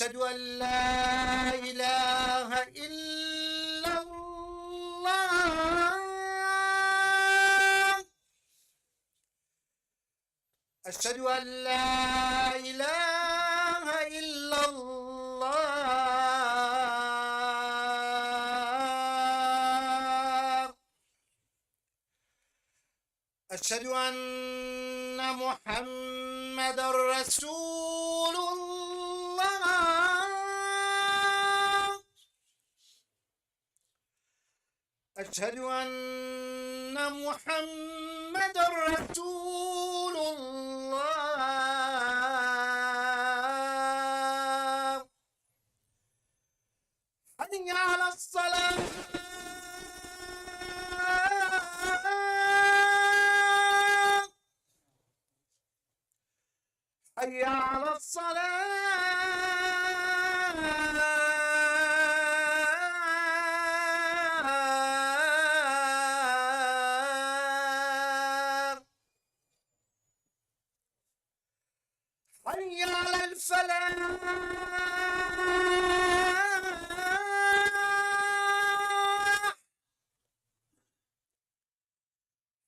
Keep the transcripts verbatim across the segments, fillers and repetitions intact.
أشهد أن لا إله إلا الله. أشهد أن لا إله إلا الله. أشهد أن محمدا رسول الله. أشهد أن محمدا رسول الله. حي على الصلاة. حي على الصلاة. حي على الفلاح.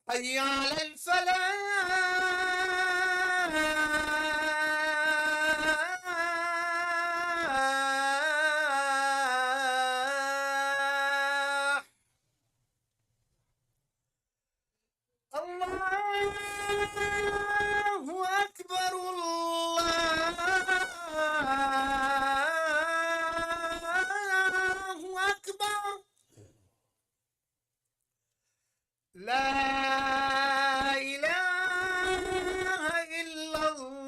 حي على الفلاح. الله أكبر، الله أكبر. لا إله إلا الله.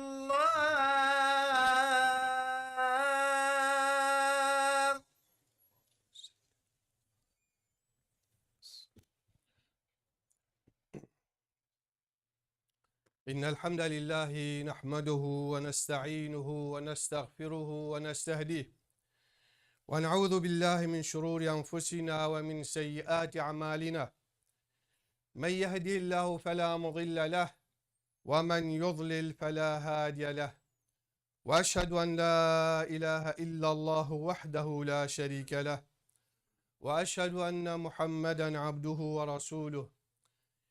إن الحمد لله نحمده ونستعينه ونستغفره ونستهديه، ونعوذ بالله من شرور أنفسنا ومن سيئات أعمالنا. من يهده الله فلا مضل له، ومن يضلل فلا هادي له. وأشهد أن لا إله إلا الله وحده لا شريك له، وأشهد أن محمدا عبده ورسوله.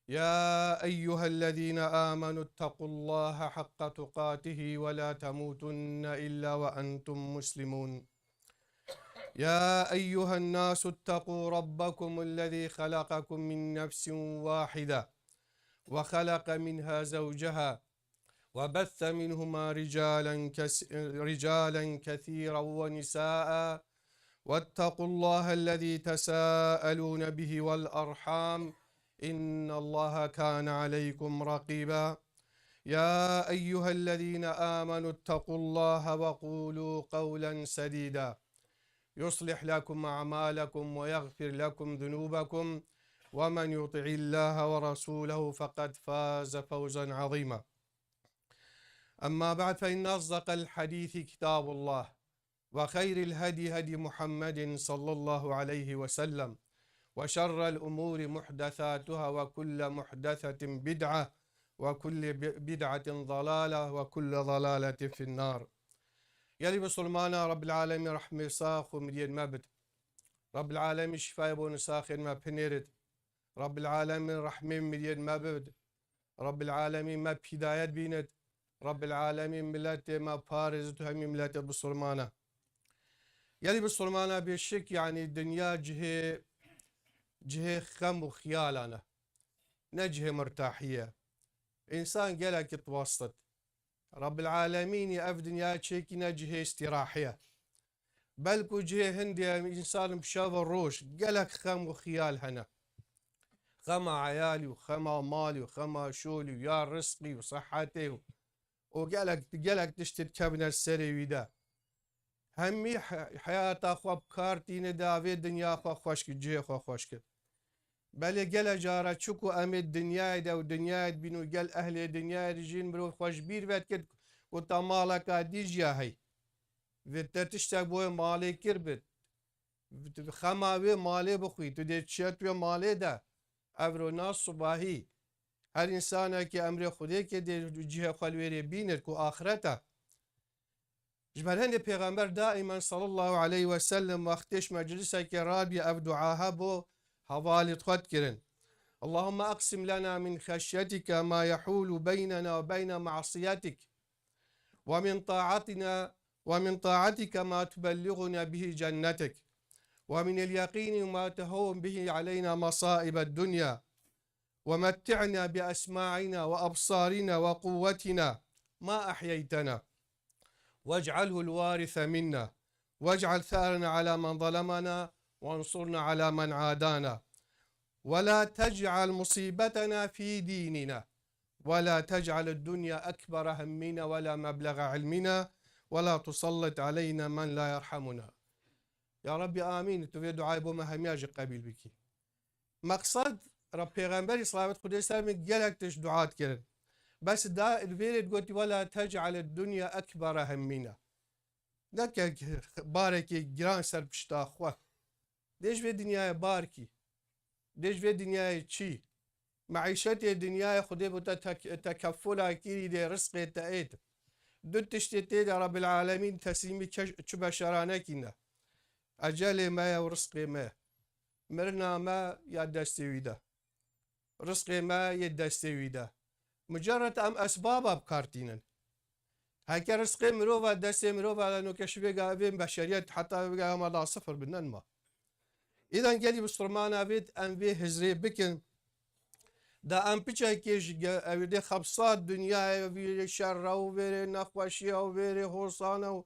يا أيها الذين آمنوا اتقوا الله حق تقاته ولا تموتن إلا وأنتم مسلمون. يا أيها الناس اتقوا ربكم الذي خلقكم من نفس واحدة وخلق منها زوجها وبث منهما رجالا كس-، رجالا كثيرا ونساء، واتقوا الله الذي تساءلون به والأرحام، إن الله كان عليكم رقيبا. يا أيها الذين آمنوا اتقوا الله وقولوا قولا سديدا، يصلح لكم أعمالكم ويغفر لكم ذنوبكم، ومن يطع الله ورسوله فقد فاز فوزا عظيما. أما بعد، فإن أصدق الحديث كتاب الله، وخير الهدي هدي محمد صلى الله عليه وسلم، وشر الأمور محدثاتها، وكل محدثة بدعة، وكل ب-، بدعة ضلالة، وكل ضلالة في النار. Gelî Musulmana, Rabbil Alemîn rehmê sax û miriyên me bid. Rabbil Alemîn şîfayê bo nisaxên me pinêrit. Rabbil Alemîn rehmê miriyên me bibid. Rabbil Alemîn me pîdayet bînit. Rabbil Alemîn miletê me parêzit û hemî miletê Musulmana. Gelî Musulmana, bêşik, yanî dinya cihê, cihê xem û xiyalan e. Ne cihê mirtahî ye. Însan gelekî twastit. Rabbil Alemînî ev dinya çêkîne cihê îstîrahî ye. Belku cihê hindê em însan bi şev û roj gelek xem û xiyal hene. Xema eyalî û xema malî û xema şolî û ya rizqî û sihetê û, û gelek, gelek tiştê dikevine serê wî de. Hemî he-, heyata xwe bi kar tîne de vê dinya xwe xweş kir, cihê xwe xweş kir. Belê gele cara çiku em ê dinyayê de û dinyayê dibîn û gel ehlê dinyayê dijîn, mirov xwe ji bîr vedikir ku te maleka dî jiya hey. Vê te tiştek bo wê malê kir bit. Xema wê malê bixwî. Tu dê çiya tu wê malê de. Evro nas sibahî. Her însanekî emrê Xwedê kê dê cihê xwe li wêrê bînir ku axiret e. Ji ber hindê Pêxember daimen sallallahu aleyhi ve sellem wextê ji meclisekê rabî ev dua hebû, hevalê xwe dikirin. اللهم أقسم لنا من خشيتك ما يحول بيننا وبين معصيتك، ومن طاعتنا، ومن طاعتك ما تبلغنا به جنتك، ومن اليقين ما تهون به علينا مصائب الدنيا، ومتعنا بأسماعنا وأبصارنا وقوتنا ما أحييتنا، واجعله الوارث منا، واجعل ثأرنا على من ظلمنا، وانصرنا على من عادانا، ولا تجعل مصيبتنا في ديننا، ولا تجعل الدنيا أكبر همنا ولا مبلغ علمنا، ولا تسلط علينا من لا يرحمنا. Ya Rabbî, amîn. Tu vê duayê bo me hemiya jî qebîl bikî. Meqsed, Rab pêxemberî, salavet Xwedê ser min, gelek tişt dua dikirin. Bes da li vê rê digotî, "Wela tec'al ed-dunya ekbere hemmîna." Neke barekî giran ser pişta xwe. Dê ji vê dinyayê bar kî. Dê ji vê dinyayê çî. Meîşetê dinyayê Xwedê bo te tek-, tekeffula kirî dê rizqê te êt. Du tiştê tê de Rabbil Alemîn teslîmî keş-, çi beşera nekîne. Ecelê me ye û rizqê me. Mirina me ya destê wî de. Rizqê me yê destê wî de. Mucerred em esbaba bi kar tînin. Heke rizqê mirova destê mirova de, noke şivê ga vê beşeriyet heta vê ga ma da sifir bin, nenma. Îdan gelî Musulmana vê em vê hizrê bikin. Da em piçekê ji ge-, ew dê xebsa dinyayê, vê rê şerra û vê rê nexweşiya û vê rê hosana û,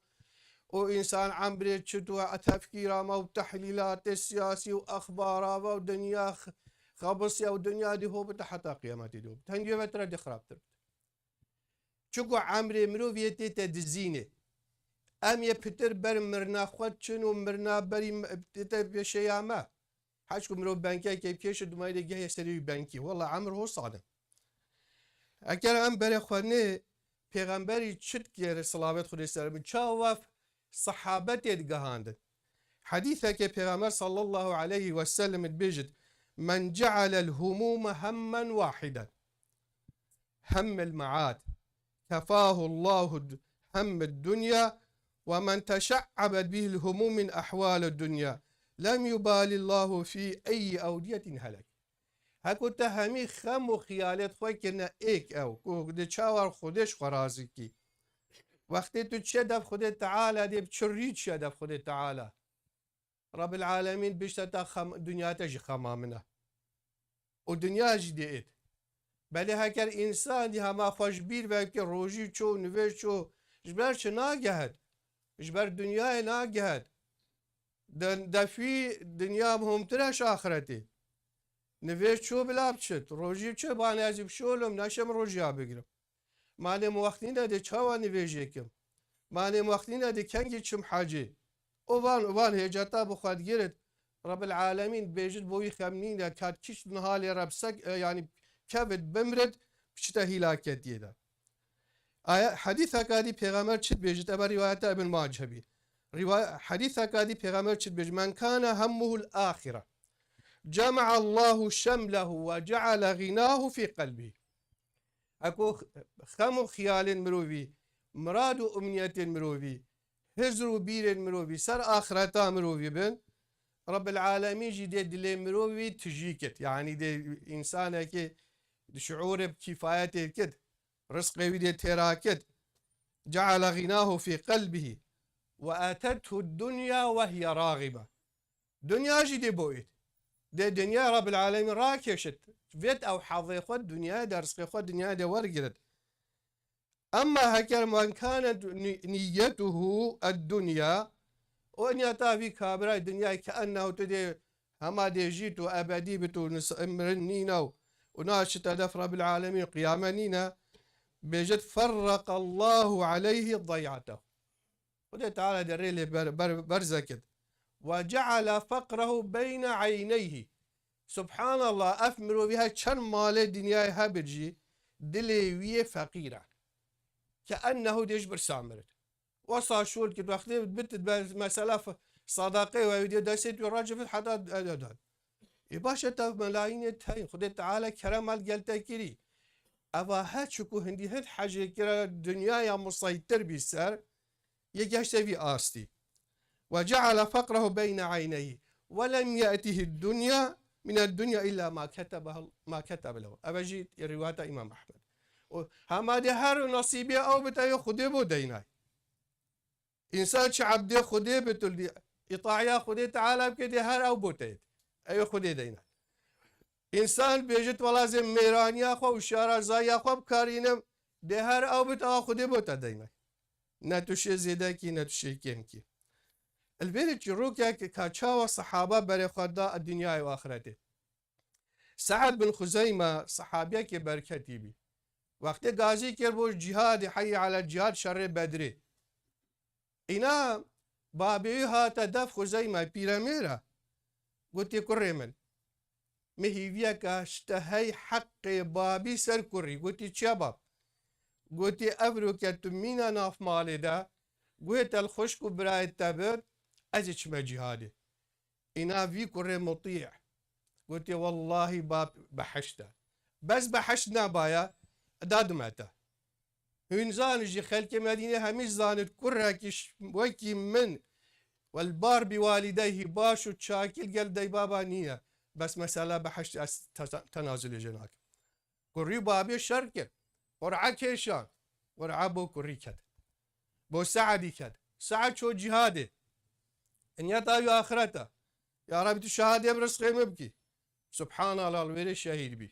û însan emrê çi tu tefkîra me û tehlîlatê siyasî û exbara ve û dinya x-, xebisiya û dinya dî ho bite heta qiyametê dî ho bite. Hindî ve tira dê xirabtir bite. Çiku emrê mirovî yê tê te dizînê. Em yê pitir ber mirina xwe çin û mirina berî m-, tê te pêşeya me. Heçku mirov benkekê pêşe dumayê dê gehê serê wî benkî. Wela emir ho sade. Eger em berê xwe nê pêxemberî çi dikêre, silavet Xwedê ser min, çawa f-, sehabetê digihandin. Hedîsekê Pêxember sallallahu aleyhi ve sellem dibêjit, "Men cealel humûme hemmen wahiden." Hemmel me'ad. Kefahullahu d-, hemmed dunya ve men teşe'ebet bihil humû min ehwalid dunya. Lem yubalillahu fî eyyi evdiyetin helek. Heko te hemî xem û xiyalêt xwe kirine êk ew, ku di çawa Xwedê ji xwe razî kî. Wextê tu çiye dev Xwedê Teala dê bi çi rî çiye dev Xwedê Teala. Rabbil Alemîn bişte ta xem-, dinya te jî xema min e. Û dinya jî dê êt. Belê heker însan dî hema xwe ji bîr veke rojî ço, nivêj ço, ji ber çi nagehet? Ji ber dinyayê nagehet. De-, defî dinya muhimtir e ji axiretê. Nivêj ço bila biçit, rojî çi ba ne ez ê bişolim, neşem rojiya bigirim. Malê min wext nîne dê çawa nivêjê kim? Malê min wext nîne dê kengî çim hecê? Û van, van hêceta bi xwe digirit. Rabbil Alemîn bêjit bo wî xem nîne, kat kişt nihalê re bi sek, e, yanî kevit bimrit, biçite hîlaketiyê de. Aya, hedîseka dî Pêxember çi dibêjit? Ebe rîwayeta Ibn Mace bî. Rîwa-, hedîseka dî Pêxember çi dibêjit? "Men kâne hemmuhul âxire, cema'a Allahu şemlehu ve ceale ğînahu fî qelbî." Heko xem û xiyalên mirovî, mirad û umniyetên mirovî, hizr û bîrên mirovî ser axireta mirovî bin, Rabbil Alemîn jî dê dilê mirovî tijî kit. Yanî dê însanekê şiûrê bi kîfayetê kit, rizqê wî dê têra kit. Ceale ğînahu fî qelbihî ve etethu dunya ve hiye ragibe. Dinya jî dê boyit. Dê dinya Rabbil Alemîn rakêşit. Vêt ew hazê xwe dinyayê de, rizqê xwe dinyayê de wergirit. Emma heker men kâne ni-, niyyetuhu ed-dunya, o niyeta vî kabirayê dinyayê ke ennehu tu dê hema dê jît û ebedî bit û nis-, mirin nîne û, û naçite def Rabbil Alemîn, qiyame nîne, bêjit ferreqallahu aleyhi dayyatehu. Xwedê Teala dê rê lê ber-, ber-, berze kit. "Ve ceale feqrehu beyne eyneyhî." Subhanallah, ev mirovî her çend malê dinyayê hebit jî, dilê wî yê feqîr e. Ke ennehu dê ji birsa mirit. Wesa şol kit, wextê bit be-, mesela f-, sadaqê we wî dê destê tu racivit heta ededan. Ê baş e, tev melayînê teyn, Xwedê Teala kerem el gel te kirî. Eva he çiku hindî hind hecê kira dinyaya musaytir bî ser, Yê geşte vî astî. Ve ceale fekrahu beyne eyneyhi. Ve lem ye'tihi dunya mine dunya illa ma ketebe, ma ketebe lehu. Eve jî rivayeta Îmam Ehmed. Û hema dê her nasîbê ew bit, ew Xwedê bo deynay. Însan çi ebdê Xwedê bit û îtaiya Xwedê Teala bike, dê her ew bo te yêt. Ew Xwedê deynay. Însan bêjit, wela zê mêraniya xwe û şarazayiya xwe bikarînim, dê her ew bit, a Xwedê bo te deynay. Ne tu şê zêdekî, ne tu şê kêmkî. Li vêrê çîrokek ka çawa sehaba berê xwe da dinyayê û axretê. Se'd bin Xuzeyme, sehabiyekê berketî bî. Wextê gazî kir bo cîhadê, heyye ala cîhad, şerê Bedrê. Îna babê wî hate dev Xuzeyme, pîremêra. Gotî, kurê min, min hîviyeke ji te hey heqê babî ser kurî. Gotî, çi ye bab? Gotî, evroke tu mîne nav malê de, guhê te li xwişk û birayê te bin, ez ê çime cîhadê. Îna vî kurê mutî. Gotî, wellahî bab behişt e. Bes behişt nebaya, dadime te. Hûn zanin jî, xelkê Medînê hemî zanit, kurekî ş-, wekî min, wel, bar bi walideyhî, baş û çakî li gel deybaba nîne. Bes mesela behişt ez te-, tenazulê jê nakim. Kurî babê şer kir. Qur'a kêşan. Qur'a bo kurî ket. Bo Se'dî ket. Se'd ço cîhadê. Niyeta wî axireta. Ya Rebî, tu şehadê bi rizqê min bikî. Subhanallah, li wêrê şehîd bî.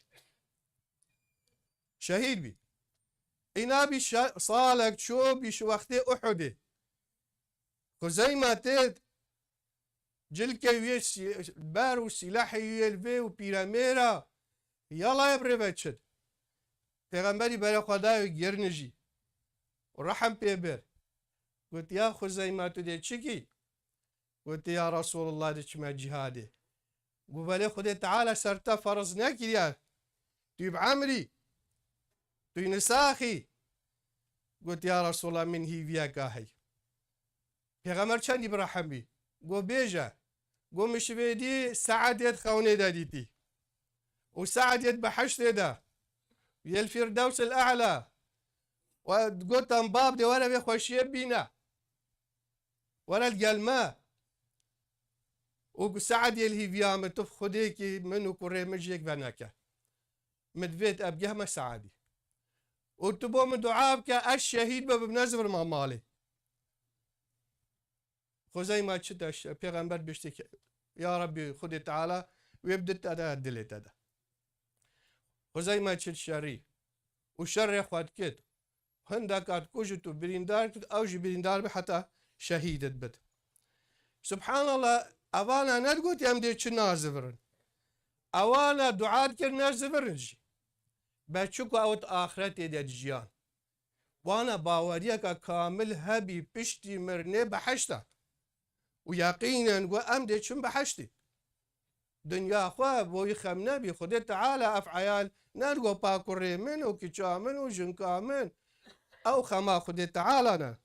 Şehîd bî. Îna bî şe-, salek ço bî ji wextê Uhudê. Xuzeyma tê cilkê wî yê sî-, ber û sîlehê wî yê li vê û pîremêra, yala ye bi rê ve çit. Pêxemberî berê xwe dayê girinijî û rehm pê bir. Got, ya Xuzeyma, tu dê çi kî? Gotê, ya Resulallah, diçime cîhadê. Got, belê Xwedê Teala ser te ferz nekiriye. Tu yî bi emrî, tu yî nisaxî. Got, ya Resulallah, min hîviyeka hey. Pêxember çendî bi rehm bî. Got, bêje. Got, min ji vê dî Se'd yê di xewnê de dîtî. Û Se'd yê di behiştê de. Yê li Firdewsil E'la. We gotan, bab dê were vê xweşiyê bîne. Were li gel me. Û ku Se'd yê li hîviya min, tu Xwedêkî min û kurê min jêk veneke. Min divêt ez bigehme Se'dî. Û tu bo min dua bike, ez şehîd bibim, nezivirma malê. Xuzeyma çi te şe-, pêxember biştî ke, ya Rebbî, Xwedê Teala wê bidit te de, dilê te de. Xuzeyma çi şerî û şerê xwe dikit. Hindek hat kujit û birîndar kit, ew jî birîndar bi heta şehîd dibit. Subhanallah, evana nedigot em dê çi nazivirin. Ewana dua dikir nezivirin jî. Be çi ku ew di axretê de dijiyan. Wana baweriyeke kamil hebî piştî mirinê behişt e. Û yeqînen got, em dê çin behiştê. Dinya xwe bo wî xem nebî. Xwedê Teala ev eyal nergo pa kurê min û kiça min û jinka min. Ew xema Xwedê Teala ne.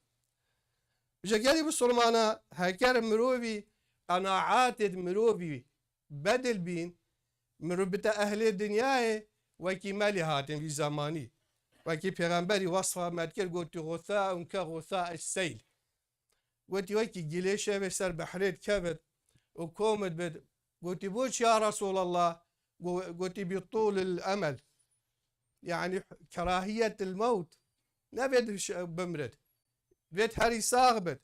Ji gelî bisilmana heker mirovî qenaatê di mirovî bedil bîn, mirov bite ehlê dinyayê, wekî me lê hatin vî zemanî. Wekî pêxemberî wesfa me dikir, gotî, "Xuthaun ke xutha seyl." Gotî, wekî gilê şevê ser behrê dikevit û kom dibit. Gotî, "Boçi ya Resulallah?" Go-, gotî, "Bi tûlil emel." Yani kerahiyetil mewt. Nevêt ş-, bimrit. Divêt herî sax bit.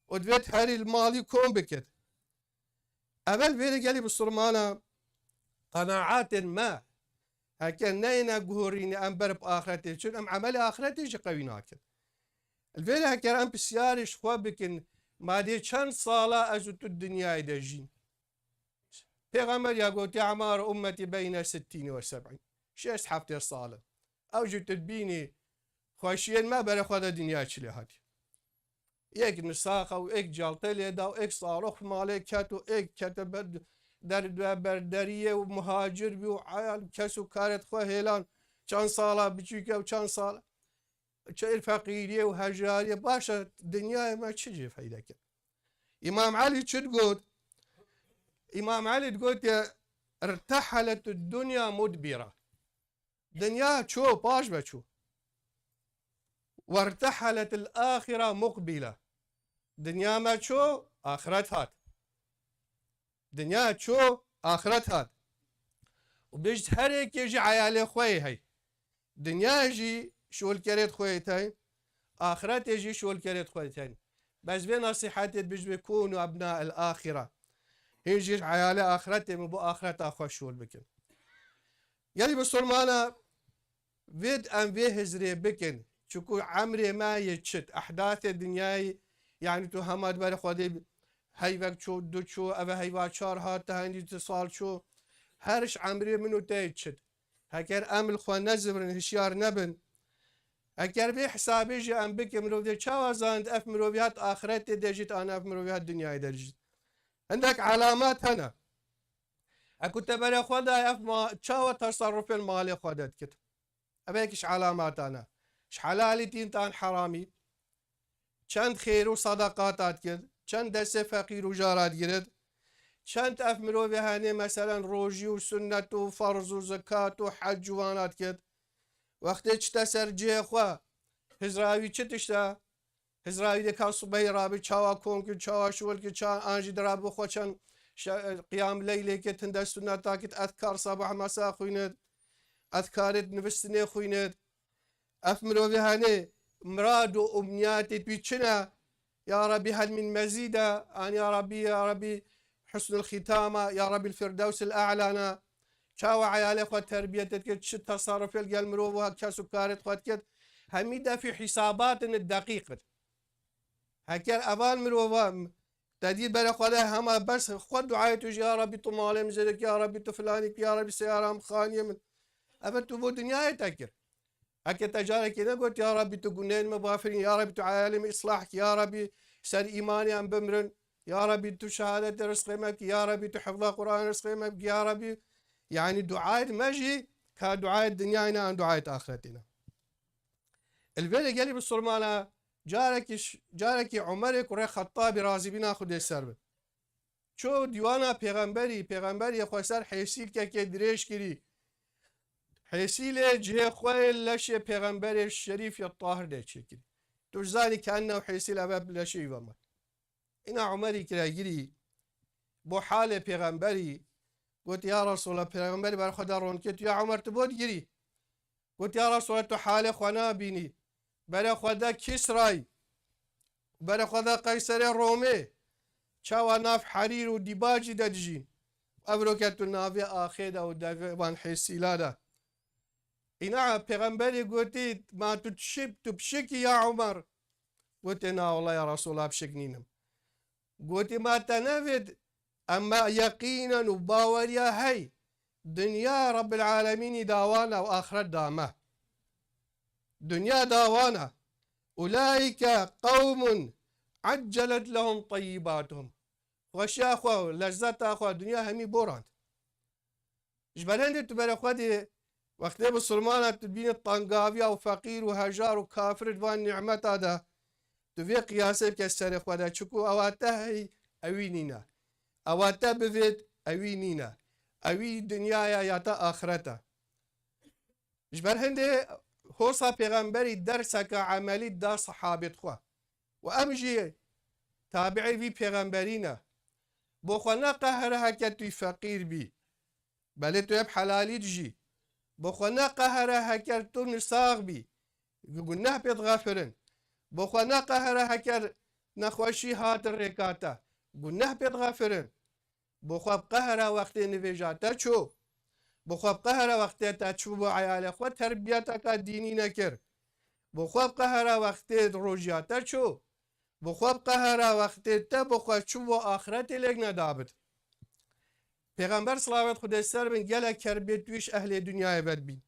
Û divêt herî li malî kom bikit. Evel vêrê gelî bisilmana qenaatên me, heke neyne guhorîne em ber bi axretê çin, em emelê axretê jî qewî nakin. Li vêrê heke em pisyarê ji xwe bikin, ma dê çend sala ez û tu dinyayê de jîn? Pêxember ya gotî, "Emaru ummetî beyne sittîn ve seb'în." Şêst heftê sal in. Ew jî tu dibînî xweşiyên me berê xwe de dinya çi lê hatî. Êk nisaxa û êk calte lê da û êk sarox malê ket û êk kete ber, der, ber deriyê û muhacir bî û eyal kes û karêt xwe hêlan. Çend sala biçûke û çend sala çi feqîriyê û hejariyê. Baş e, dinyayê me çi jê feyde kir? Îmam Elî çi digot? Îmam Elî digot ya, "Irtehelet dunya mudbira." Dinya ço, paş ve ço. "Werteheletil ahira muqbila." Dinya me çû, axiret hat. Dinya çû, axiret hat. Û bêjt her yekê jî eyalê xwe yê hey. Dinya jî şolkerê xwe yê tên, axiretê jî şolkerê xwe yê tên. Bes vê nesîhetê dibêjt, kûnû ebna'el axire. Hîn jî eyalê axiretê min bo axireta xwe şol bikin. Gelî misilmana, vêd em vê hizrê bikin. Çiku emrê me yê çit, ehdathê dinyayê, yanî tu hema di ber Xwedê heyvek çû, du çû, eve heyva çar hat, te hindî tu sal çû. Her ji emrê min û te yê çit. Heker em li xwe nezivrin, hişyar nebin. Heker vê hesabê jî em bikin, mirov dê çawa zanit ev mirovî hat axiretê de jît, an ev mirovî hat dinyayê de jît. Hindek elamet hene. Eku te berê xwe dayê, ev ma-, çawa teserrufên malê xwe de dikit? Ev yek ji elamatan e. Ji helalî tîn tan heramî. Çend xêr û sadaqata dikit. Çend destê feqîr û jara digirit. Çend ev mirovê hene, meselen, rojî û sunnet û ferz û zekat û hec û vana dikit. Wextê çite ser cihê xwe, hizra wî çi tişt e? Hizra wî dê ka subehî rabî, çawa kon kir, çawa şol kir, çawa an jî dira bi xwe çend şe-, qiyam leylê kir, tinde sunneta kir, ezkar sabah mesa xwînit, ezkarê nivîstinê xwînit. Ev mirovî hene mirad û umniyatê wî çi ne? Ya Rabbî hel min mezîd e, an ya Rabbî, ya Rabbî husnul xîtam e, ya Rabbî firdewsil e'la ne. Çawa eyalê xwe terbiyet dikir, çi teserrufê li gel mirov û kes û karê xwe dikir, hemî defî hîsabatin deqîq in. Heker evan mirova te dî berê xwe de hema bes xwe duayê tu jî, ya Rabbî tu malê min zêde kî, ya Rabbî tu filanî kî, ya Rabbî seyara min, xaniyê min. Eve tu bo dinyayê te kir. Heke te carekê negot, ya Rabbî tu gunehên me bafirîn, ya Rabbî tu eyalê min îslah kî, ya Rabbî ser îmanê em bimrin, ya Rabbî tu şehadetê rizqê me bikî, ya Rabbî tu hifza Qur'anê rizqê me bikî, ya Rabbî, yanî duayê me jî ka duayê dinyayê ne, an duayê axiretê ne. Li vê de gelî misilmana carekî ş-, carekî Umerê kurê Xettabî razî bîna Xwedê ser bin. Ço dîwana pêxemberî, pêxemberî xwe ser hêsîlkekê dirêj kirî. Hêsîlê cihê xwe yê leşê pêxemberê şerîf ya tahir de çêkirî. Tu zanî ke ennew hêsîl eve leşê wî ve me. Îna Umerî kire girî. Bo halê pêxemberî. Got, ya Resulallah, pêxemberî ber xwe de ron kir, tu ya Umer tu bo digirî. Got, ya Resulallah, tu halê xwe nabînî. Berê xwe de Kisrayî. Berê xwe de Qeyserê Romê. Çawa nav herîr û dîbacî de dijîn. Ev roke tu navê axê de û devê wan hêsîla de. Îna pêxemberî gotî, ma tu çi, tu pişikî ya Umer? Gotê, na wela ya Resulallah, pişik nînim. Gotî, ma te nevêt, em me yeqînen û baweriya hey, dinya Rabbil Alemînî dawana û axiret dame. Dinya dawana. Ulaîke qewmun accelet lehum teyyibatuhum. Xweşiya xwe û lezzeta xwe dinya hemî borand. Ji ber hindê tu berê xwe dê, wextê misilmana tu bîne tangaviya û feqîr û hejar û kafir di van nîmeta de, tu vê qiyasê bike serê xwe de, çiku ewa te hey, ewî nîne. Ewa te bivêt, ewî nîne. Ewî dinyaya ya te axiret e. Ji ber hindê hosa pêxemberî derseke emelî da sehabêt xwe. Û em jî tabi'ê vî pêxemberî ne. Bo xwe neqehire heke tu feqîr bî. Belê tu yê bi helalî dijî. Bo xwe neqehire heker tu nisax bî. Guneh pê dixefirin. Bo xwe neqehire heker nexweşî hat rêka te. Guneh pê dixefirin. Bo xwe biqehire wextê nivêja te çû. Bo xwe biqehire wextê te çû bo eyalê xwe terbiyeteka dînî nekir. Bo xwe biqehire wextê rojiya te çû. Bo xwe biqehire wextê te bo xwe çû bo axiretê lêk nedabit. Pêxember, silavet Xwedê ser bin, gelek kerbê tu ji ehlê dinyayê vedibîn.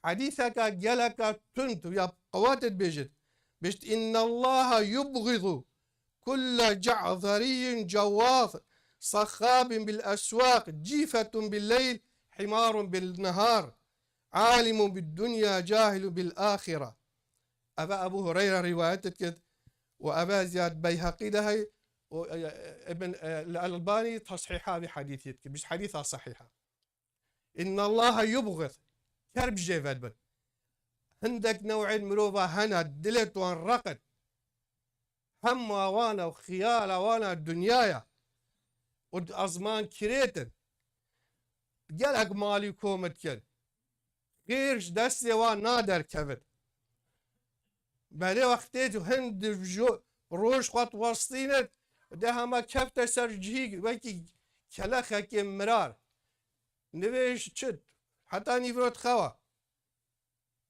Hedîseka geleka tund û ya qewat dibêjit. Bêjt, innallaha yubghidu kulle ce'zeriyyin cewwaz, sahhabin bil eswaq, cîfetun bil leyl, himarun bil nehar, alimun bid dunya, cahilun bil ahire. Eve Ebu Hureyre rîwayet dikit û eve ziyad Beyheqî de hey û, e, e, Ibn, e, Elbanî tashîha vî hedîsî dikit. Bêjt hedîsa sehîha. Innallaha yubghiz. Kerb jê vedibin. Hindek new'ên mirova hene, dilê wan req in. hema wana û xiyala wana dinyaya û di ezman kirêtin. Gelek malî kom dikin. Xêr ji destê wan naderkevin. Belê wextê tu hin di jo-, roj xwe diwestînit, de hema kefte ser cihî wekî kelexekê mirar. Nivêj çit, heta nîvro dixewa.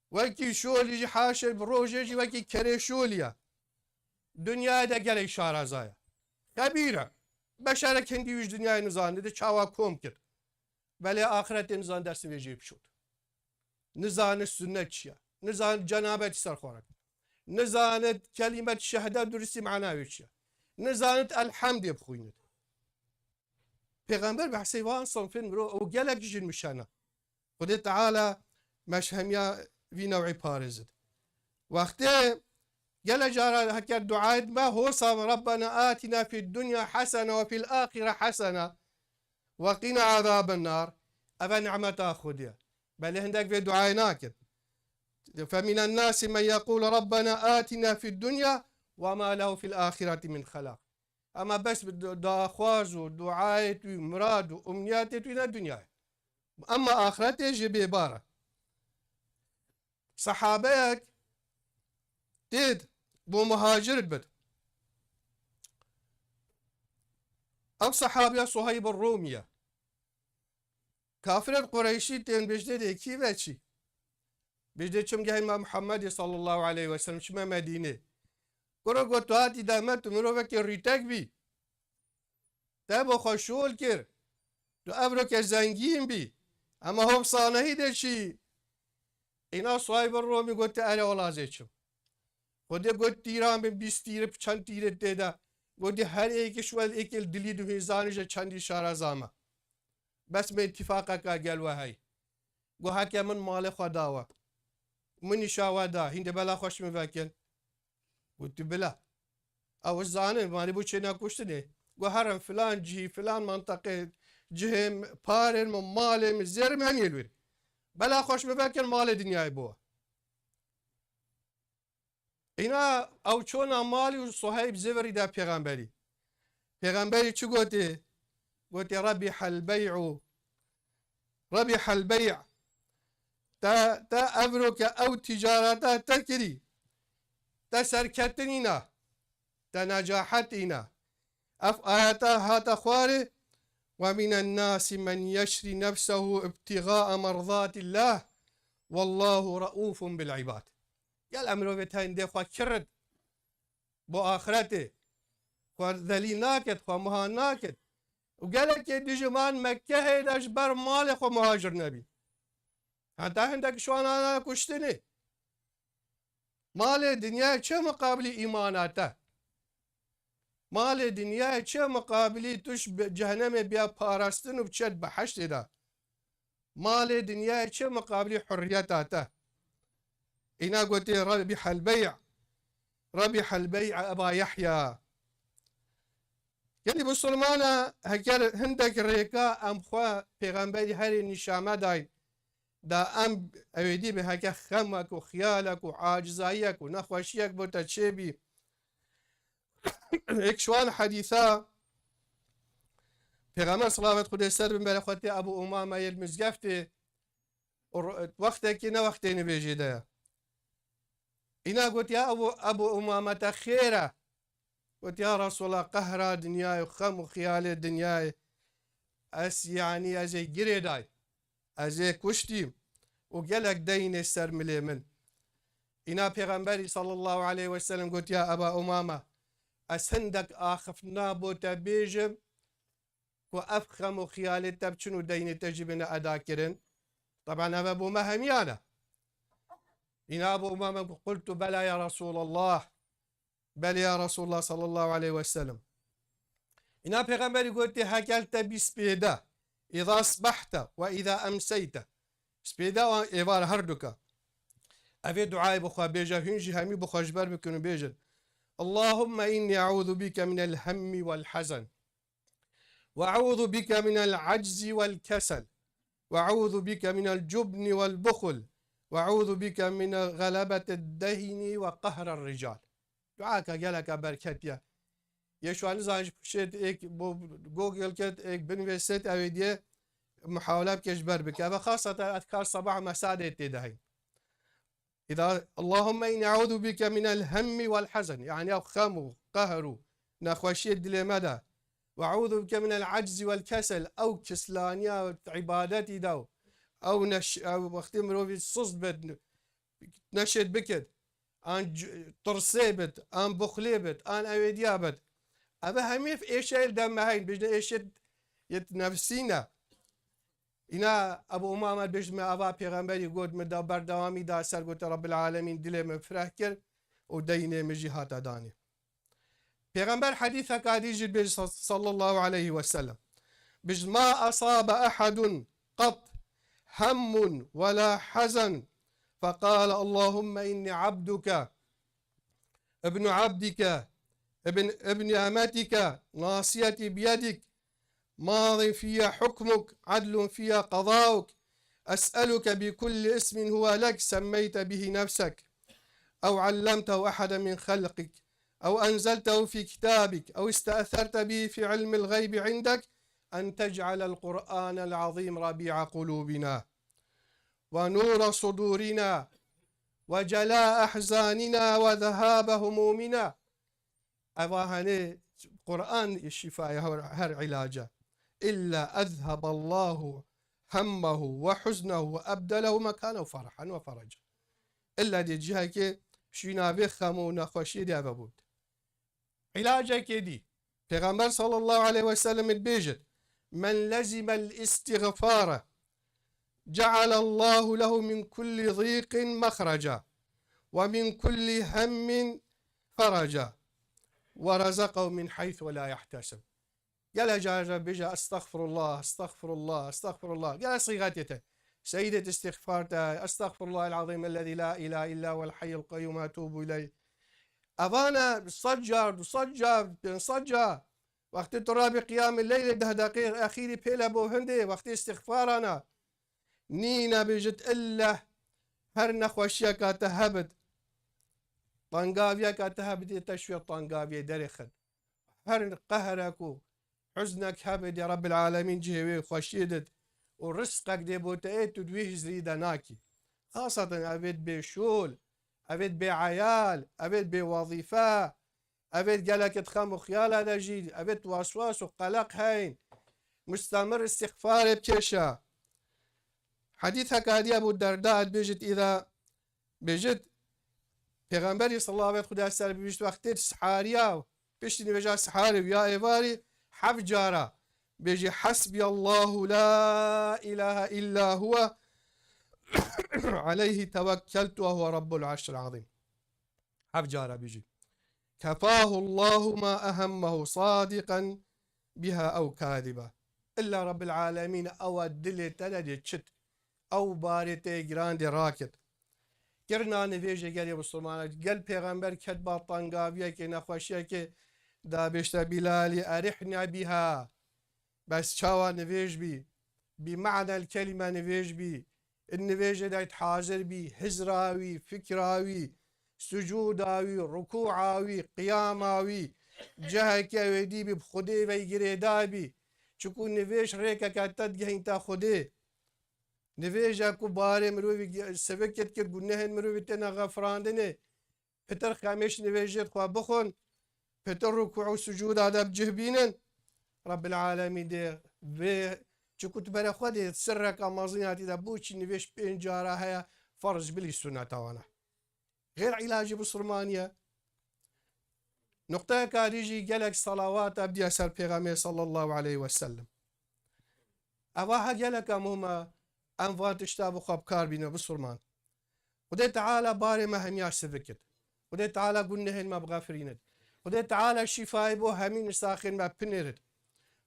Wekî şolî jî haşê bi rojê jî wekî kerê şolî ye. Dinyayê de gelek şaraza ye. Xebîr e. Beşerek hindî wî ji dinyayê nizanî, de çawa kom kir. Belê axiretê nizan dest vê jê bişot. Nizanit sunnet çi ye. Nizanit cenabetî ser xwe re. Nizanit kelimet şehde duristî mana wê çi ye. Nizanit elhamdê bixwînit. Pêxember behsê van sinfên mirov û gelek jin mişana. Xwedê Teala me ji hemiya vî new'î parêzit. Wextê gelek cara heker duayê dime, hosa Rabbena atina fid dunya hasene ve fil ahire hasene ve qina azaben nar. Eve nimeta Xwedê ye. Belê hindek vê duayê nakin. Feminen nasi men yekulu Rabbena atina fid dunya ve ma lehu fil ahireti min xelaq. Ama bes bi du-, daxwaz û duayê tu, mirad û umniyatê tu ne dinyayê. Ama axiretê jê bêbar e. Sehabeyek têd bo muhacir bit. Ev sehabiya Suheyb Rûmî ye. Kafirên Qureyşî tên bêjnê dê kî ve çî? Bêjnê çim gehê me Muhammedê sallallahu aleyhi ve sellem, çime Medînê. Kuro got, tu hatî deme, tu mirovekê rîtek bî. Te bo xwe şol kir. Tu evroke zengîn bî. Ema hov sanehî de çî? Îna Suheyb Romî gote, erê wela zê çim. Xwedê got, tîran bin, bîst tîr, çend tîrê tê de. Gotî, her êkê ji we êkê li dilî dihîn, zanî ji çendî şaraza me. Bes me îtîfaqeka gel we heyî. Got, heke min malê xwe da we. Min îşa we da. Hîn de bela xweş min vekin. Gotî, bila. Ew zanin, malê bo çêna kuştinê. Got, herin filan cihî, filan menteqê, cihê, parên min, malê min, zêr min hemî yê li wir. Bela xweş min vekin, malê dinyayê bo we. Îna ew çûna malî û Suheyb zivirî da pêxemberî. Pêxemberî çi gotê? Gotê, rebîhel bey'u, rebîhel bey'. Te, te evroke ew ticareta te kirî. Te serketin îna. Te necahet îna. Ev ayeta hate xwarê, "Ve minen nasi men yeşrî nefsehu ibtîgaa merzatillah, wallahu reufun bil ibad." Gel em mirovê te hindê xwe kirit bo axiretê. Xwe zelîl nakit, xwe muhan nakit. Û gelekê dijman Mekkehê de ji ber malê xwe muhacir nebî. Heta hindek ji wan ana kuştinê. Malê dinyayê çi miqabilî îmana te? Malê dinyayê çi miqabilî tu ji be-, cehenemê biya parastin û biçet behiştê de? Malê dinyayê çi miqabilî hurriyeta te? Îna gotê, "Rebîhel bey', rebîhel bey', Eba Yehya." Gelî Musulmana heker hindek rêka em xwe pêxemberî herê nîşame dayîn, da em ewêdî bi heke xemek û xiyalek û acizayiyek û nexweşiyek bo te çêbî. Êk ji wan hedîsa Pêxember silavet Xwedê ser bin berê xwe tê Ebu Umame yê li mizgeftê û ro-, wextekî ne wextê nivêjê de ye. Îna got, "Ya Ebu, Ebu Umame te xêr e." Got, "Ya Resulallah, qehra dinyayê û xem û xiyalê dinyayê, ez, yanî ez ê girê day, ez ê kuştîm û gelek deynê ser milê min." Îna Pêxemberî sallallahu aleyhi ve sellem got, "Ya Eba Umame, ez hindek axiftina bo te bêjim ku ev xem û xiyalê te biçin û deynê te jî bêne eda kirin." Teban eve bo me hemiyan e. Îna Ebu Umame got, "Qultu bela ya Resulallah." Belê ya Resulullah sallallahu aleyhi ve sellem. Îna Pêxemberî gotê, "Hekel te bî spêde, îza sbehte ve îza emseyte." Spêde û êvar herduka. Evê duayê bi xwe bêje, hûn jî hemî bi xwe ji ber bikin û bêjin, "Allahumme inni eûzu bike minel hemmi vel hezen. Ve eûzu bike minel aczi vel kesel. Ve eûzu bike minel cubni vel buxul. Ve eûzu bike min gelebeted dehni ve qehrer rical." Duaka geleka berketiye. Yê şuan nizan ji pişêt êk bo Google ket, êk binivêset, ew ê diye muhawele bike ji ber bike. Eve xaseten ezkar sebah û mesa de tê de heyî. Îda, Allahümme inni eûzu bike minel hemmi vel hazen. Yani ew xem û qehr û nexweşiyê dilê me de. Ve eûzu bike minel aczi vel kesel. Ew kislaniya îbadetî de. Ew neş-, ew wextê mirovî sust bit, neşêt bikit. An c-, tirsê bit, an buxlê bit, an ewêdiya bit. Eve hemî êşeyê li dem me heyn, bijne êşê yet nefsî ne. Îna Ebu Umame dibêjit, me ava Pêxemberî got, min da berdewamî da ser, gote, Rabbil Alemîn dilê min fireh kir û deynê min jî hate danê. Pêxember hedîseka dî jî dibêje, sa-, sallallahu aleyhi ve sellem. Dibêje, ma asabe ehadun qat hemmun ve la hazen feqale Allahümme inni abduke ابن عبدك، ابن، ابن أمتك، ناصيتي بيدك، ماض في حكمك، عدل في قضاؤك، أسألك بكل اسم هو لك سميت به نفسك، أو علمته أحدا من خلقك، أو أنزلته في كتابك، أو استأثرت به في علم الغيب عندك، أن تجعل القرآن العظيم ربيع قلوبنا، ونور صدورنا، وجلاء أحزاننا وذهاب همومنا. Eva hene Qur'an şîfa ye her, her îlaca. إلا أذهب الله همه وحزنه وأبدله مكانه فرحا وفرجا. Îlla dê cihekê şîna vê xem û nexweşiyê dê eve bût. Îlacekê dî. Pêxember sallallahu aleyhi ve sellem dibêjit, "Men lezimel îstîğfare cealallahu lehu min kullî zîqin mexreca ve min kullî hemmin fereca ve rezekahu min heythu la yehtesib." Gele carê bêje, "Estexfirullah, estexfirullah, estexfirullah." Gele sîxetê te. Seyîdê îstîxfar te, "Estexfirullahel azîm ellezî la ilahe illa huvel hayyul qeyyûm, etûbû ileyh." Evane sed car, du sed car, pênc sed car. Wextê tu rabî qiyamê leylê deh deqê exîrî pêle bo hindê, wextê îstîxfarana. Nîne bêjit ille her nexweşiyeka te hebit. Tengaviyeka te hebit, ê te şûye tengaviyê derê xin. Her qehrek û huznek hebe dê Rabbil Alemîn cihê wê xweşiyê dit û rizqek dê bo te ê tu di wî hizrî de nakî. Xaseten evêt bê şûl, evêt bê eyal, evêt bê wezîfe, evêt gelek di xem û xiyala de jî, evêt waswas û qeleq heyn. Mustemir îstîxfarê bikêşe. Hedîseka dî Ebû Derda dibêjit, îda Bêjit, Pêxemberî sallallahu aleyhi ve sellem, Xuda ser bibîşt, wextê sihariya, piştî nivêja siharê û ya êvarî heft cara bêjî, "Hasbiyallahu la ilahe illa huve, aleyhi tevekkeltu ve huve rabbul arşil azîm." Heft cara bêjî. "Kefahu Allahu ma ehemmehu sadiqen biha ew kadiba." Îlla Rabbil Alemîn ewa dilê te de dê çit. Ew barê te yê giran dê rakit. Kirina nivêjê gelê Misilmana, gel Pêxember ket ba tengaviyekê, nexweşiyekê, da bêjte Bîlalî, "Erihne biha." Bes çawa nivêj bî? Bi me'nel kelîme nivêj bî. In nivêjê de hazir bî, hizra wî, fikra wî, sucûda wî, rukûa wî, qiyama wî, ciheke wê dî bî, bi Xwedê ve girêdayî bî. Çiku nivêj rêkeke te digihînte Xwedê. Nivêje ku barê mirovî ge-, sivikê dikir, gunehên mirovî têne xefirandinê. Pitir xemêş nivêjê xwe bixwin, pitir rukû û sucûda de bi cih bînin. Rabbil Alemîn dê vê, çiku tu berê xwe dê sirreka mezin hatî de, bo çi nivêj pênc cara heye, ferz bilî sunneta wana. Xêr îlacî bisurmaniye. Nuqteyeka dî jî gelek salawat ebdiya ser Pêxemê sallallahu aleyhi ve sellem. Eva ha geleka muhim e, em van tişta bi xwe bi kar bîne bisurman. Xwedê Teala barê me hemiya sivikit. Xwedê Teala gunehên me bixefirînit. Xwedê Teala şîfayê bo hemî nisaxên me pinêrit.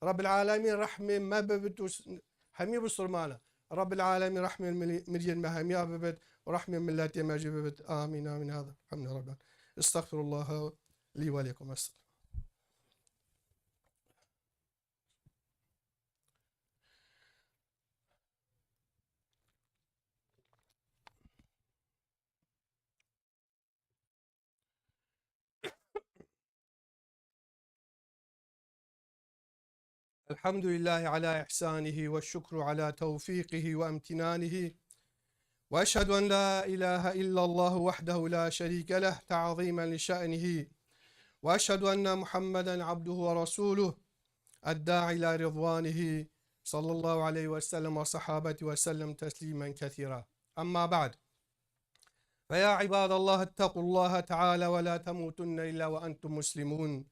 Rabbil Alemîn rehmê me bibit û s-, hemî bisurmana. Rabbil Alemîn rehmên mili-, miriyên me hemiya bibit û rehmên miletê me jî bibit. Amîn, amîn. Hada. Elhamdülillah. Rabbil. Estağfirullah li ve lekum. Estağfirullah. الحمد لله على إحسانه والشكر على توفيقه وامتنانه، وأشهد أن لا إله إلا الله وحده لا شريك له تعظيما لشأنه، وأشهد أن محمدا عبده ورسوله الداعي إلى رضوانه، صلى الله عليه وسلم وصحابته وسلم تسليما كثيرا. أما بعد، فيا عباد الله، اتقوا الله تعالى ولا تموتن إلا وأنتم مسلمون،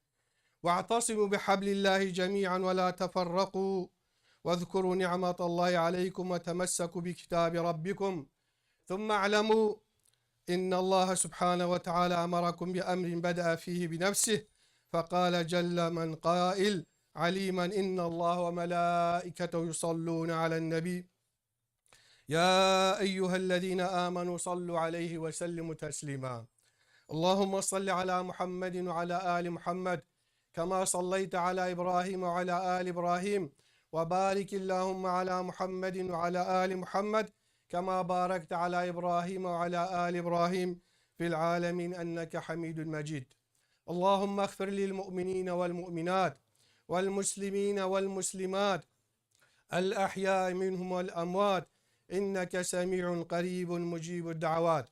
واعتصموا بحبل الله جميعا ولا تفرقوا، واذكروا نعمة الله عليكم وتمسكوا بكتاب ربكم، ثم اعلموا إن الله سبحانه وتعالى أمركم بأمر بدأ فيه بنفسه، فقال جل من قائل: عليما إن الله وملائكته يصلون على النبي، يا أيها الذين آمنوا صلوا عليه وسلموا تسليما. اللهم صل على محمد وعلى آل محمد كما صليت على إبراهيم وعلى آل إبراهيم، وبارك اللهم على محمد وعلى آل محمد كما باركت على إبراهيم وعلى آل إبراهيم في العالمين إنك حميد مجيد. اللهم اغفر للمؤمنين والمؤمنات والمسلمين والمسلمات الأحياء منهم والأموات إنك سميع قريب مجيب الدعوات.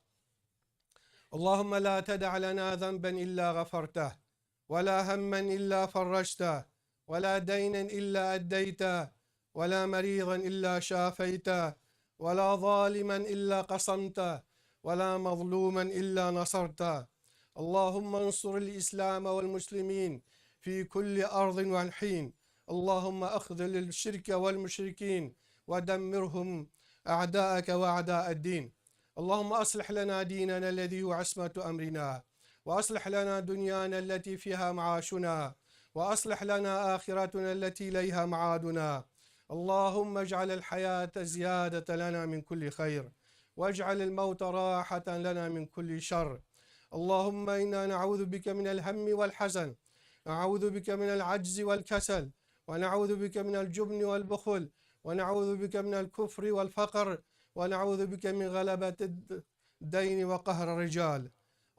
اللهم لا تدع لنا ذنبا إلا غفرته، ولا هما إلا فرجته، ولا دينا إلا أديته، ولا مريضا إلا شافيته، ولا ظالما إلا قصمته، ولا مظلوما إلا نصرته. اللهم انصر الإسلام والمسلمين في كل أرض وحين. اللهم اخذل الشرك والمشركين ودمرهم أعداءك وأعداء الدين. اللهم أصلح لنا ديننا الذي هو عصمة أمرنا، وأصلح لنا دنيانا التي فيها معاشنا، وأصلح لنا آخرتنا التي إليها معادنا. اللهم اجعل الحياة زيادة لنا من كل خير، واجعل الموت راحة لنا من كل شر. اللهم إنا نعوذ بك من الهم والحزن، نعوذ بك من العجز والكسل، ونعوذ بك من الجبن والبخل، ونعوذ بك من الكفر والفقر، ونعوذ بك من غلبة الد-، الدين وقهر الرجال.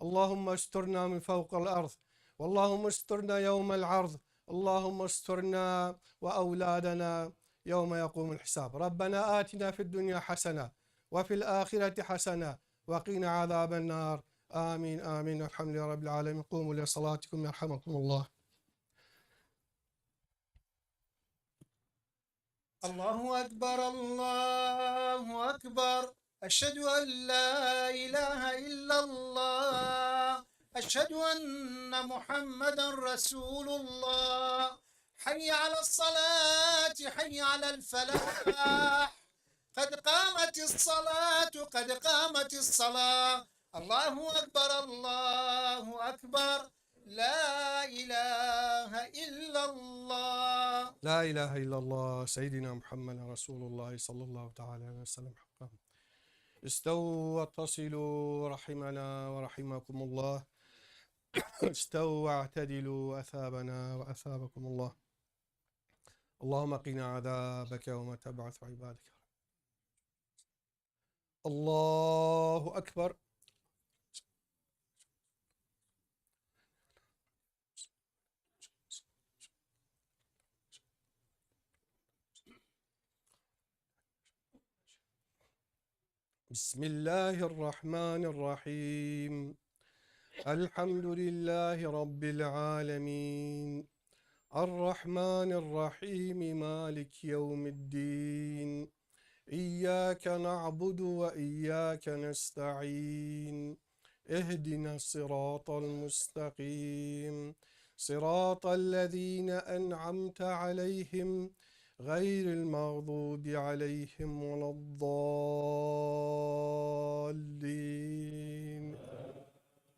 اللهم استرنا من فوق الأرض، واللهم استرنا يوم العرض، اللهم استرنا وأولادنا يوم يقوم الحساب. ربنا آتنا في الدنيا حسنة وفي الآخرة حسنة وقنا عذاب النار. آمين، آمين. الحمد لله رب العالمين. قوموا لصلاتكم يرحمكم الله. الله أكبر، الله أكبر. أشهد أن لا إله إلا الله. أشهد أن محمدا رسول الله. حي على الصلاة، حي على الفلاح. قد قامت الصلاة، قد قامت الصلاة. الله أكبر، الله أكبر. لا إله إلا الله. لا إله إلا الله، سيدنا محمد رسول الله صلى الله تعالى عليه وسلم حقا. استووا واتصلوا رحمنا ورحمكم الله. استووا واعتدلوا أثابنا وأثابكم الله. اللهم قنا عذابك يوم تبعث عبادك. الله أكبر. بسم الله الرحمن الرحيم. الحمد لله رب العالمين. الرحمن الرحيم. مالك يوم الدين. إياك نعبد وإياك نستعين. اهدنا الصراط المستقيم. صراط الذين أنعمت عليهم غير المغضوب عليهم ولا الضالين.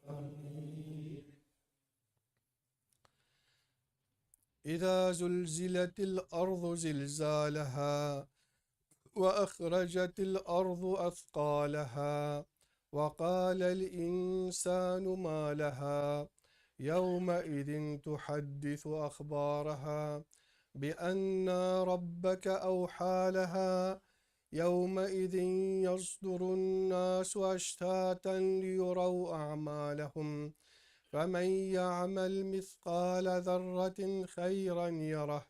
آمين. إذا زلزلت الأرض زلزالها وأخرجت الأرض أثقالها وقال الإنسان ما لها يومئذ تحدث أخبارها بأن ربك أوحى لها يومئذ يصدر الناس أشتاتا ليروا أعمالهم فمن يعمل مثقال ذرة خيرا يره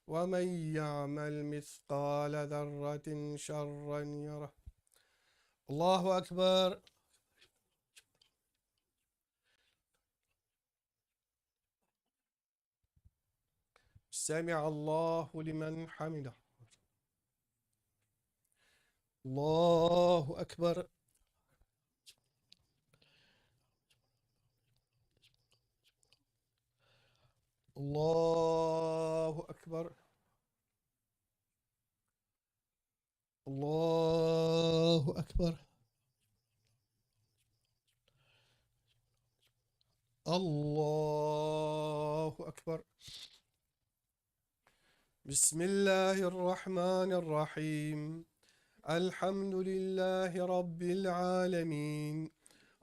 ومن يعمل مثقال ذرة شرا يره. الله أكبر. سمع الله لمن حمده. الله أكبر. الله أكبر. الله أكبر. الله أكبر. بسم الله الرحمن الرحيم. الحمد لله رب العالمين.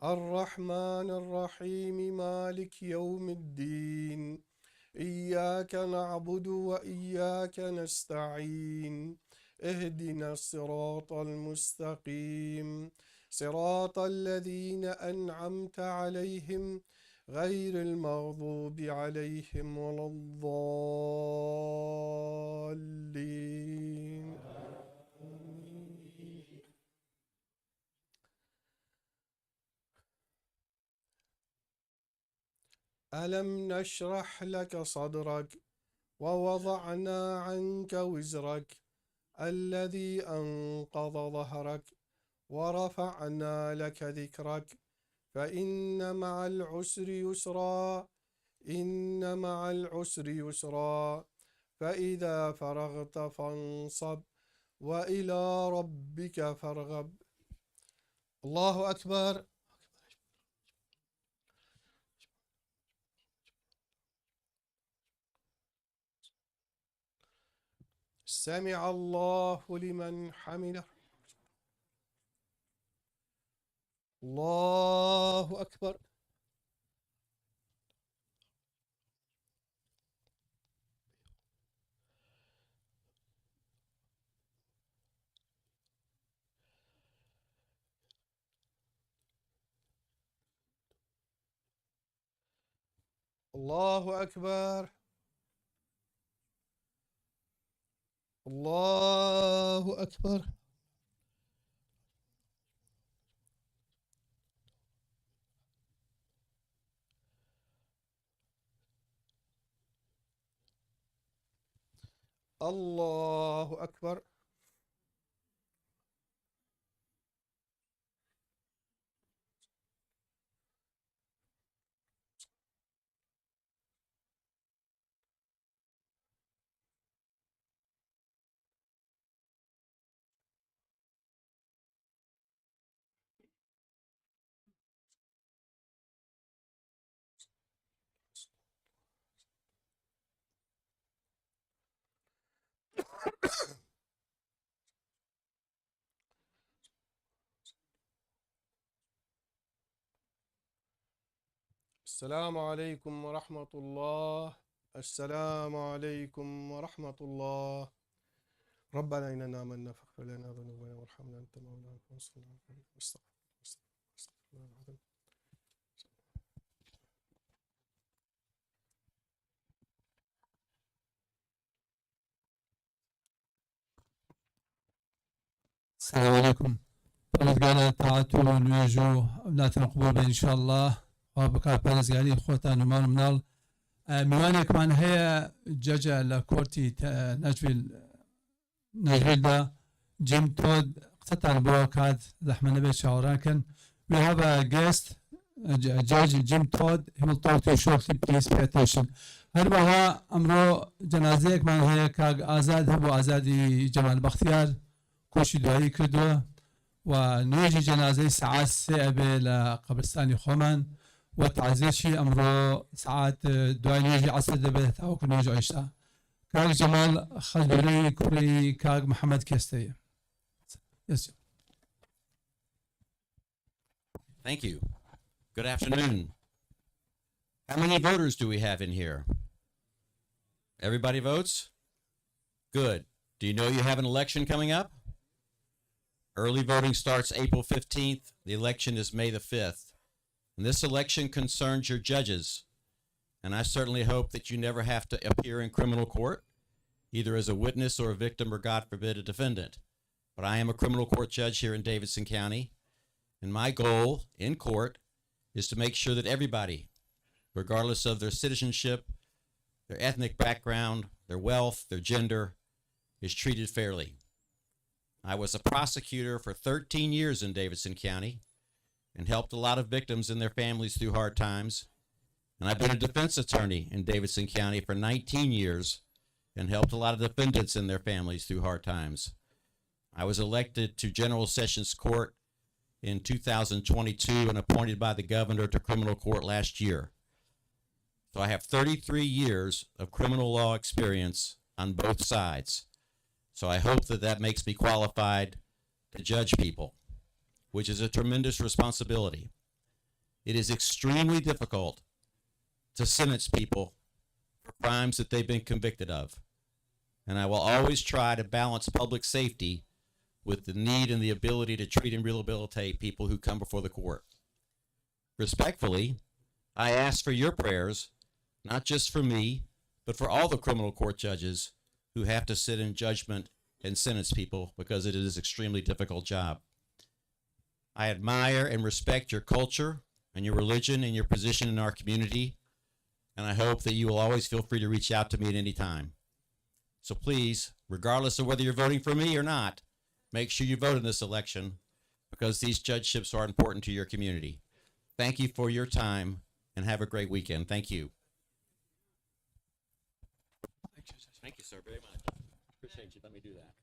الرحمن الرحيم. مالك يوم الدين. إياك نعبد وإياك نستعين. اهدنا الصراط المستقيم. صراط الذين أنعمت عليهم غير المغضوب عليهم ولا الضالين. ألم نشرح لك صدرك ووضعنا عنك وزرك الذي أنقض ظهرك ورفعنا لك ذكرك فإن مع العسر يسرا، إن مع العسر يسرا، فإذا فرغت فانصب، وإلى ربك فارغب. الله أكبر. سمع الله لمن حمده. الله أكبر. الله أكبر. الله أكبر. الله أكبر. السلام عليكم ورحمة الله. السلام عليكم ورحمة الله. ربنا إننا آمنا فاغفر لنا ذنوبنا وارحمنا أنت مولانا فانصرنا على القوم الكافرين. أستغفر الله العظيم. السلام عليكم. Parêzgara taet û nûêj û evlatên qubûl be înşallah. Xwe bi karperêzgarî xwetan û mal û minal. E, mîwanekman heye cece li kortî te-, Nashville, Nashville de Jim Todd qsetan bo kat zehmet nebe çawaran kin. We have a guest, uh, J-, Judge Jim Todd. He will talk to you shortly. Please pay attention. Her wiha emro cenazeyekman heye kak Azad hebû, Azadî Cemal Baxtiyar. Koçî duayî kirdo û nûêjî cenazeyî saet sê ebe li qebristanê xwe man û taziyê jî emro saet, e, duayî nûêjî esir dibe heta wek nûêj îşa. Kak Cemal Xezûrî kurê Kak Mihemed Kesteyî. Yes. Thank you. Good afternoon. How many voters do we have in here? Everybody votes? Good. Do you know you have an election coming up? Early voting starts April fifteenth. The election is May the fifth. And this election concerns your judges. And I certainly hope that you never have to appear in criminal court. either as a witness or a victim or, God forbid, a defendant. But I am a criminal court judge here in Davidson County, and my goal in court is to make sure that everybody, regardless of their citizenship, their ethnic background, their wealth, their gender, is treated fairly. I was a prosecutor for thirteen years in Davidson County and helped a lot of victims and their families through hard times. And I've been a defense attorney in Davidson County for nineteen years and helped a lot of defendants and their families through hard times. I was elected to General Sessions Court in two thousand twenty-two and appointed by the governor to criminal court last year. So I have thirty-three years of criminal law experience on both sides. So I hope that that makes me qualified to judge people, which is a tremendous responsibility. It is extremely difficult to sentence people for crimes that they've been convicted of. And I will always try to balance public safety with the need and the ability to treat and rehabilitate people who come before the court. Respectfully, I ask for your prayers, not just for me, but for all the criminal court judges who have to sit in judgment and sentence people, because it is an extremely difficult job. I admire and respect your culture and your religion and your position in our community, and I hope that you will always feel free to reach out to me at any time. So please, regardless of whether you're voting for me or not, make sure you vote in this election, because these judgeships are important to your community. Thank you for your time, and have a great weekend. Thank you. Thank you, sir, very much. Appreciate you letting me do that.